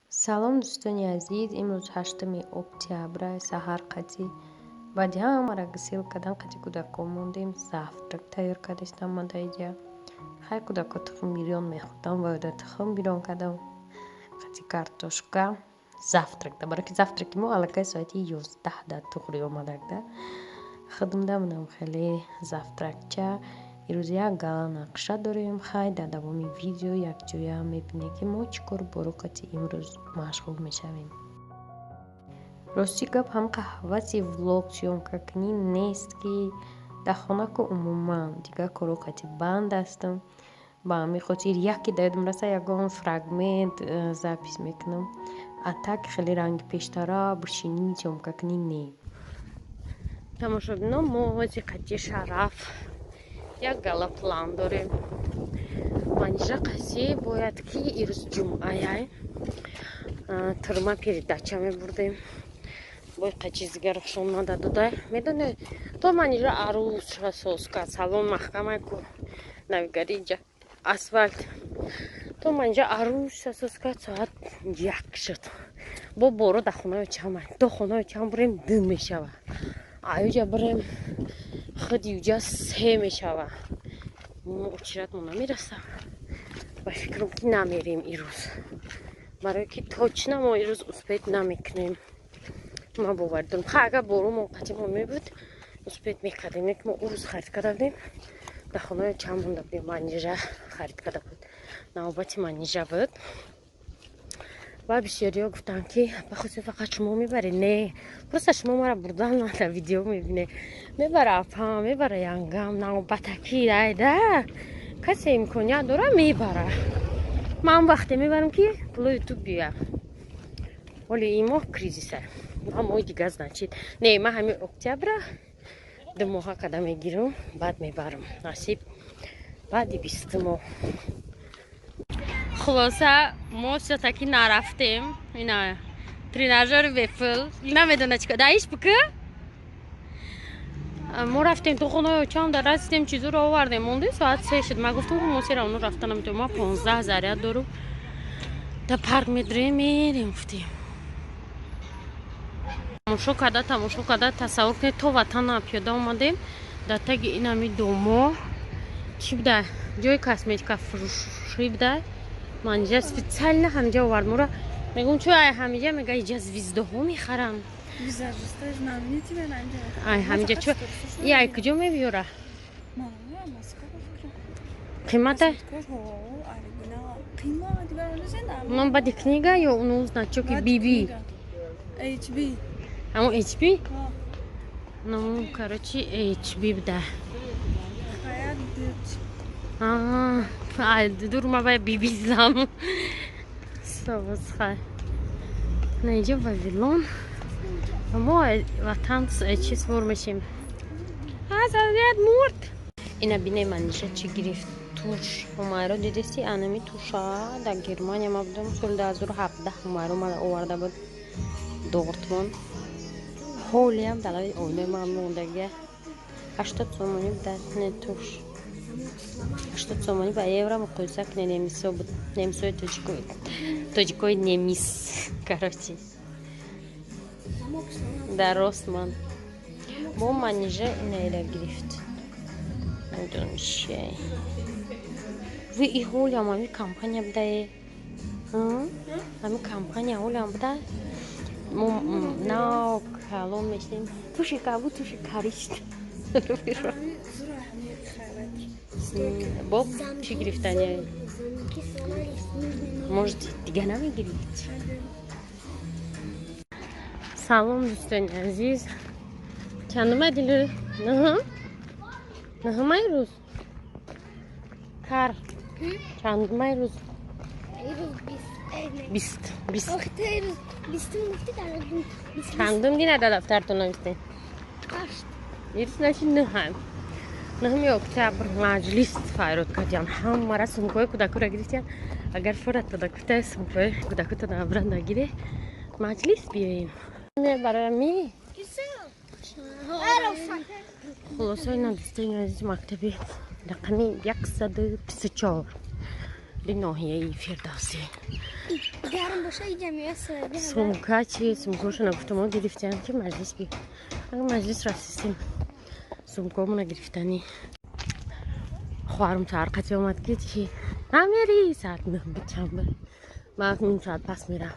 Салом, дӯстони азиз! Имрӯз 8 октябр, саҳар қатӣ баъди ҳамаро гусел кардан, қати кӯдакҳо мондем, завтрак тайёр кардастам. Ман дар иҷа хай кӯдакҳо тухм бирён мехӯрдам ва ода тухм бирён кардам қати картошка завтрак да, барои ки завтраки мо аллакай соати 11 да туғри омадагда. Худмда манам хеле завтракча. Ирӯз як гала нақша дорем. Хай, дар давоми видео якҷоя мебинем, ки мо чӣ кор боро қати имрӯз машғул мешавем. Рости гап, ҳамқа ҳаваси влог съёмка кунӣ нест, ки дар хона ку умуман дигар коро қати банд ҳастам. Ба ҳамин хотир яке да ёдам раса, ягон фрагмент запись мекунам, а так хеле ранги пештара бишинӣ, съёмка кунӣ не. Тамошобино, мо ҳози қати Шараф як гала план дорем. Манижа қаси бояд ки ирӯз ҷумъаяй турма передача мебурдем. Бой қачиз дигар хушон нададодай, медоне, то манижа арӯс соз кард, салон маҳкамай ку навигари иҷа асфальт, то манижа арӯс соз кард, соат 1 шуд. Бо боро дар хонаи чамай, то хонаи чам бурем, 2 мешава, аюҷа бурем, худи уҷа 3 мешава. Мо очередь мо намераса. Ба фикрам, ки намерем ирӯз, барое ки точно мо ирӯз успеть намекунем. Ман бовар дорам, ха, агар борумо қатимо мебуд, успеть мекардем. Не ки мо ӯ рӯз харид карда будем, дар хонаи чанд монда будем. Манижа харид карда буд, навбати Манижа буд. Ва бисёриҳо гуфтанд, ки бахусус фақат шумо мебаред. Не, просто шумо мара бурдан, ман дар видео мебине. Мебара апам, мебара янгам, навбатаки айда касе имконият дора, мебара. Ман вақте мебарам, ки пуло Ютуб биёя. Ҳоли ин моҳ кризиса, ман моҳи дигар, значит, не, ман ҳамин октябра 2 моҳа када мегирам, баъд мебарам, насиб, баъди 20 моҳ. Хулоса, мо всё-таки нарафтем. Ина тренажёри бепул намедона чӣ даиш бука. Мо рафтем то хонаи очам, дар расидем, чизоро овардем, мондем, соат 3 шуд. Ман гуфтам, мо сера оно рафта наметавонем, ма 15 заряд дорум, да парк медурем, мерем, гуфтем. Тамошо карда, тамошо карда, тасаввур кунед, то ватана пиёда омадем, дар таги инами домо чӣ буда, ҷои косметика фурӯшӣ буда. Манҷа специально ҳамҷа овард мора. Мегум, чӯ ай ҳамиҷа? Мега, иҷа звездаҳо мехарам. Ай ҳамиҷа чӯ и ай куҷо мебиёра? Қимата ман бади книга ё уну значоки биби ҳамон HB, ну, короче, HB буда. Дур ма бай биби зам совозха на иҷо Вавилон. Мо ватан чи свор мешем, азаят мурд. Ина бине, Маниша чӣ гирифт? Тушь. Ҳумайро дидеси? Анами туша дар Германия ма будам, соли 2017 Ҳумайро мада оварда буд Дортмунд. Ҳолиам дар лаби оинаи ман мондагия. 80 сомонӣ буда. Не, тушь 80 сомонӣ ба евро муқоиса кунед. Немисо буд, немисои тоҷикои немис, короче, дар Росман. Бо Манижа инаира гирифт, намедонам чия. Ви и ҳолиам ҳами компания будае, ҳами компания ҳолиам буда. Мо нав калон мешидем, туши кабу, туши каришт. Боб чӣ гирифтани? Может, дига намегирид? Салом, дӯстони азиз! Чандума дилу? Наҳум, наҳумай рӯз кар, чандумай рӯз? 20, 20. Чандум дина дар дафтартон навистем? Ирӯз наши нӯҳам, 9 октябр. Маҷлис файрод кардиям, ҳамара сумкаҳои кӯдакура гирифтиям. Агар форат дода, гуфта, сумкаҳои кӯдакута набра нагире, маҷлис биёем барои ми. Хулоса, ина, дӯстони азиз, мактаби рақами 124 ноҳияи Фирдавсӣ. Сумка чи сумкошона гуфтам, мо гирифтем ки маҷлис би. Ага маҷлис рафтистем. Сумкомона гирифтани. Хоҳарам саҳар қати омад ки чи намери саат нӯҳ буд чанд буд. Ман ним соат пас мерам.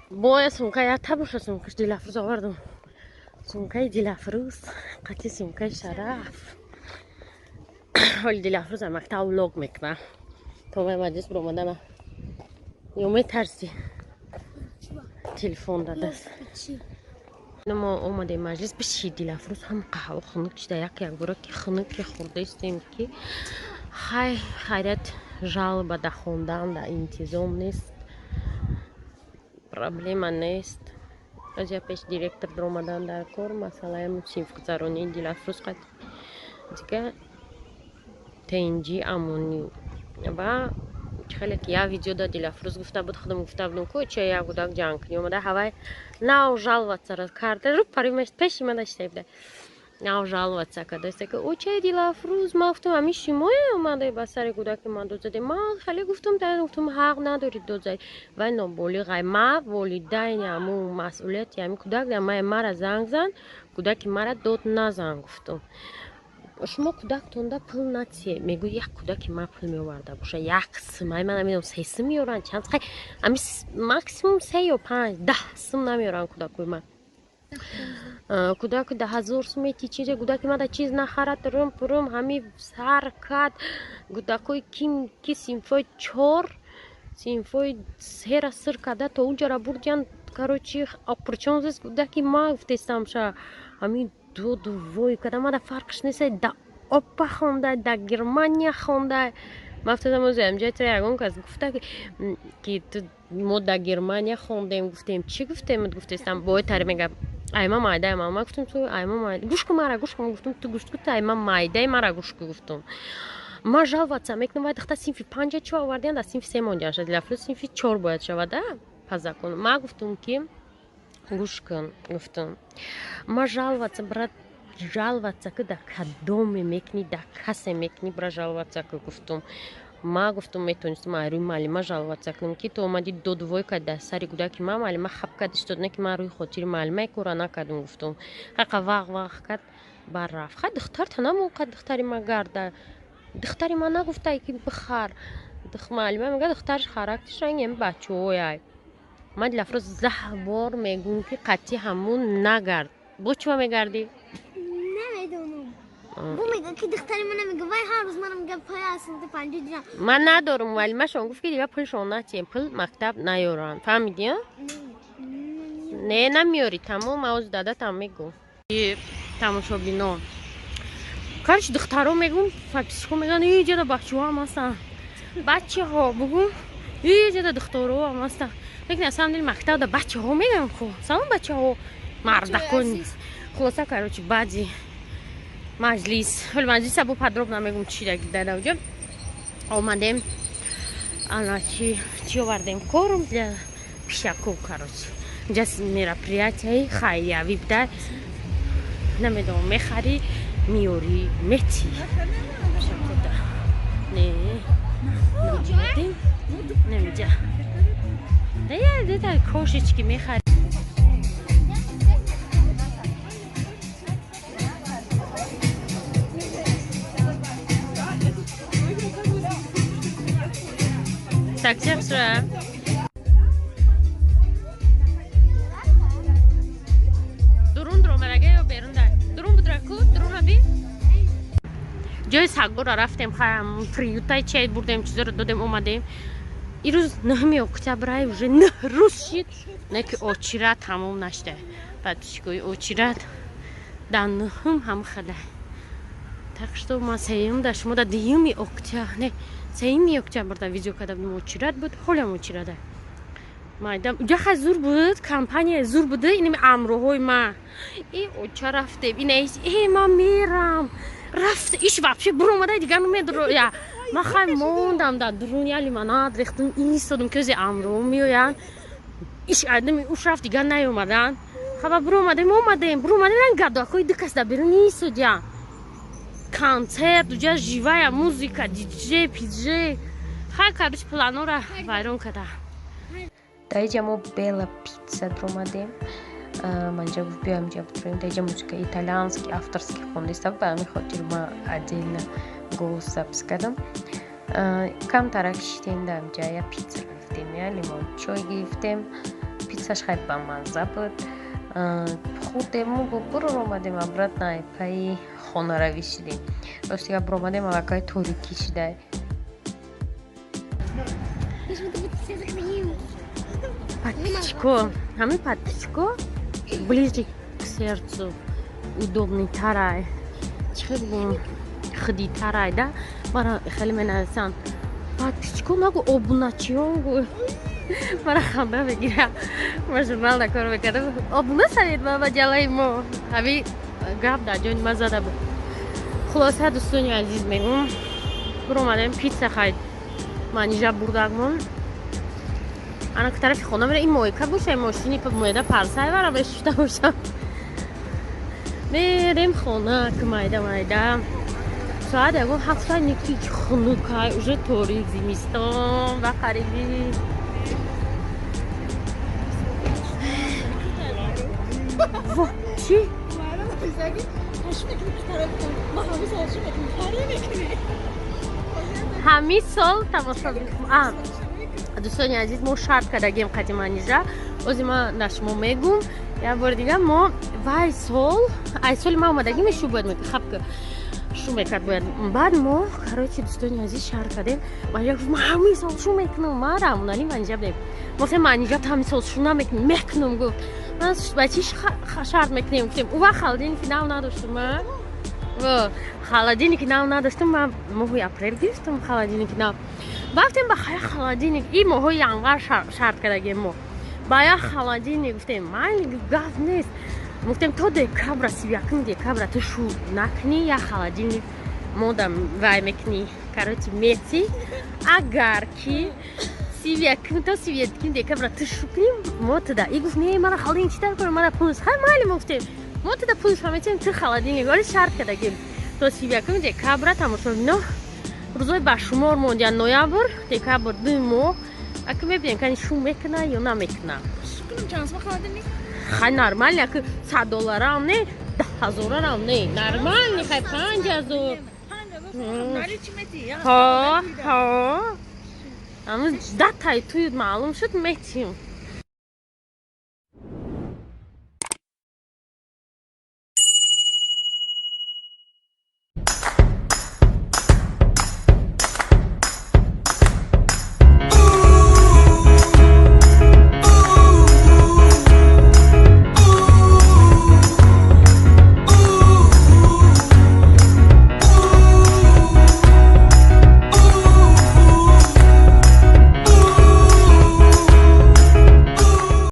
Боя сумка якта боша сумкаш Дилафрӯз овардам. Сумкаи Дилафрӯз қати сумкаи Шараф. Ҳоли Дилафрӯз мактаб влог мекунам. То май маҷлис биромадана. Ё метарсӣ? Телефон дадаст. Мо омадем маҷлис биши Дилафрӯз ҳам қаҳва хунук шида як якбора ки хунук ки хӯрдаистем ки хай хайрият жалоба да хондан да интизом нест проблема нест. Аз я пеш директор даромадан дар кор масъалаи синфгузаронии Дилафрӯз қад дига тенҷи амонӣ ва хеле ки як видео да Дилафрӯз гуфта буд худам гуфта будам ку ча як гудак ҷанг кунӣ омада ҳавай нав жаловаться карда рӯ паримаш пеши ман шида буда нав жаловаться карда ки очаи Дилафрӯз ман гуфтам ами шумое омада ба сари гудаки ман дод задем ман хеле гуфтам гуфтам ҳақ надорид дод зади вай ноболиғай ма волидайни аму масъулияти ами кӯдак май мара занг зан кӯдаки мара дод назан гуфтам шумо кӯдактонда пул натие мегӯ як кӯдаки ман пул меоварда боша як сим ай ман намедонам се сим меоранд чанд хай ами максимум се ё панҷ даҳ сим намеоранд кӯдакои ман кӯдаку да ҳазор сум мети чизе кӯдаки ман да чиз нахарад рум пурум ҳами сар кад кӯдакои ким ки синфои чор синфои сера сир карда то унҷара бурдиян короче причём здесь кӯдаки ман гуфтестамша ҳами дуду вой када мада фарқш нест да опа хонда да Германия хонда ман гуфтам ози амҷои тра ягон кас гуфта ки мо да Германия хондем гуфтем чӣ гуфтем гуфтестам бой тари мега айма майдаи ман ман гуфтам ту айма майда гӯш кун мара гӯш кун гуфтам ту гӯш кун ту айма майдаи мара гӯш кун гуфтам ман жаловаться мекунам вай духта синфи панҷа чӣ овардиан дар синфи се монҷан шад Дилафрӯз синфи чор бояд шавада по закону ман гуфтам ки гӯш кун гуфтам ма жаловаться брат жаловаться ки да кадоме мекунӣ да касе мекунӣ бра жаловаться ки гуфтам ма гуфтам метонистам ай рӯи муаллима жаловаться кунам ки ту омадӣ додвой кард дар сари кӯдаки ман муаллима хаб кард истод не ки ман рӯи хотири муаллима кора накардам гуфтам ҳақа вақ вақ кард бар рафт хай духтарта намоқад духтари ма гарда духтари ман нагуфтай ки бихар муаллима мега духтараш характерш ранги ами бачаҳояй ман Дилафрӯз даҳ бор мегӯм ки қатъи ҳамун нагард бо чима мегардӣ намедонам бу мега ки духтари мана мега вай ҳар рӯз мана мега пай асинти панҷо дирам ман надорам муаллимашон гуфт ки дига пулшон натием пул мактаб наёранд фаҳмидӣ не намеёрӣ тамом ман ози дадатам мегӯм тамошобино короче духтаро мегӯм подписчико мегӯянд иҷода бачаҳоам ҳастанд бачаҳо бугӯм иҷода духтароам ҳастанд лекин на самом деле мактабда бачаҳо мегӯям ку салом бачаҳо мардакон хулоса короче баъди маҷлис ҳоли маҷлиса бо подробно мегӯм чи дадаҷо омадем ана чи чи овардем корм для пишако короче инҷа мероприятияи хайриявӣ буда намедонам мехарӣ меёрӣ метӣ пишакода не омадем намиҷа да кошечки мехарӣ такси хушра дурун дуромадага ё берун да дурун будра ку дуруна би ҷои сагбора рафтем хаям приютай чай бурдем чизоро додем омадем ирӯз нӯҳми октябрай уже нӯҳ рӯз шид не ки очират тамом нашда подписчикои очират дар нӯҳум ҳам хада так что ма сеюм да шумо да дуюми октябр не сеюми октябр да видео карда будем очират буд ҳолям очирада майдам ҷаха зур буд компания зур буда инами амроҳои ма э оча рафтем ина э ман мерам рафт иш вообще буромада дигар намедроя ман хай мондам дар дурун я лимонад рехтам истодам ки ози амроҳо меоянд иш айдами уш рафт дигар наёмаданд хаба буромадем омадем буромадем гадакои ду кас дар берун истодиян концерт уҷа живая музыка диджей пиджей хай короче планора вайрон карда. Дар иҷа мо Бела Пицца дуромадем. Манҷа гуфт, биё, инҷа битурем. Дар иҷа музыка итальянский авторский хондиста, ба ҳамин хотир ма отдельно голос запись кардам. Камтарак шидем дар инҷа, я пицца гирифтем, я лимон чой гирифтем. Пиццаш хеле бамазза буд. Хӯрдему буро омадем, обратно пайи хонаравӣ шидем. Рости гап, биромадем, аллакай торикӣ шидай. Лишь бы ты все закрыл. Подписчико, ҳамин подписчико ближе к сердцу, удобный тарай, чӣ хел бигӯм, худитарай да. Мара хеле менависанд: «Подписчико нагу, обуначиён гӯ». Мара ханда мегирам. Ма журналда кор мекардам, обуна шавед ба маҷаллаи мо. Ҳами гап дар ҷони ма зада буд. Хулоса, дӯстони азиз, мегӯм, биромадем, пицца хайд, Манижа бурдагмон. Ана ки тарафи хона мера, ин мойка боша, мошини моеда парсайвара мешушта бошам. Мерем хона, ки майда майда соат ягон 7 ники, хунукай, уже торик, зимистон ва қариби. Во, чӣ? Ҳамин сол тамошо. Дӯстони азиз, мо шарт кардагем қади Манижа. Ози ма на шумо мегум як бори дига. Мо вай сол, ай соли ма омадагӣ мешу, бояд хаб шу мекард бояд. Баъд мо, короче, дӯстони азиз, шарт кардем. Манижа гуфт: «Ма ҳамин сол шу мекунам». Ма Рамонали, Манижа будем. Мо гуфтем: «Манижа, ту ҳамин сол шу намекунӣ?» «Мекунам», гуфт. Ба чӣ шарт мекунем, гуфтем. Ӯ вақт холодильники нав надоштум, холодильники нав надоштум. Ма моҳи апрел гирифтам холодильники нав. Рафтем ба як холодильник, и моҳои январ шарт кардагем мо. Ба як холодильник гуфтем: «Майли, гап нест». Гуфтем: «То декабра, 31 декабра ту шу накунӣ, як холодильник модам вай мекунӣ, короче, мети. Агар ки 31 то 31 декабра ту шу кунӣ, мо туда». И гуфт: «Не, мара холодильник чӣ дар кор, мара пулш». Хай, майли, мо гуфтем, мо туда пулша метиҳем, ту холодильник. Оли шарт кардагем то 31 декабра. Тамошобино, рӯзои ба шумор монд, я ноябр, декабр, 2 моҳ. Ака, мебинем, кани шу мекуна ё намекуна. Хай, нормально, ака, 100 долларам не, 10 ҳазорарам не, нормально, хай, 5000. Ҳо, ҳо, ҳамн датай туй маълум шуд, метиҳем.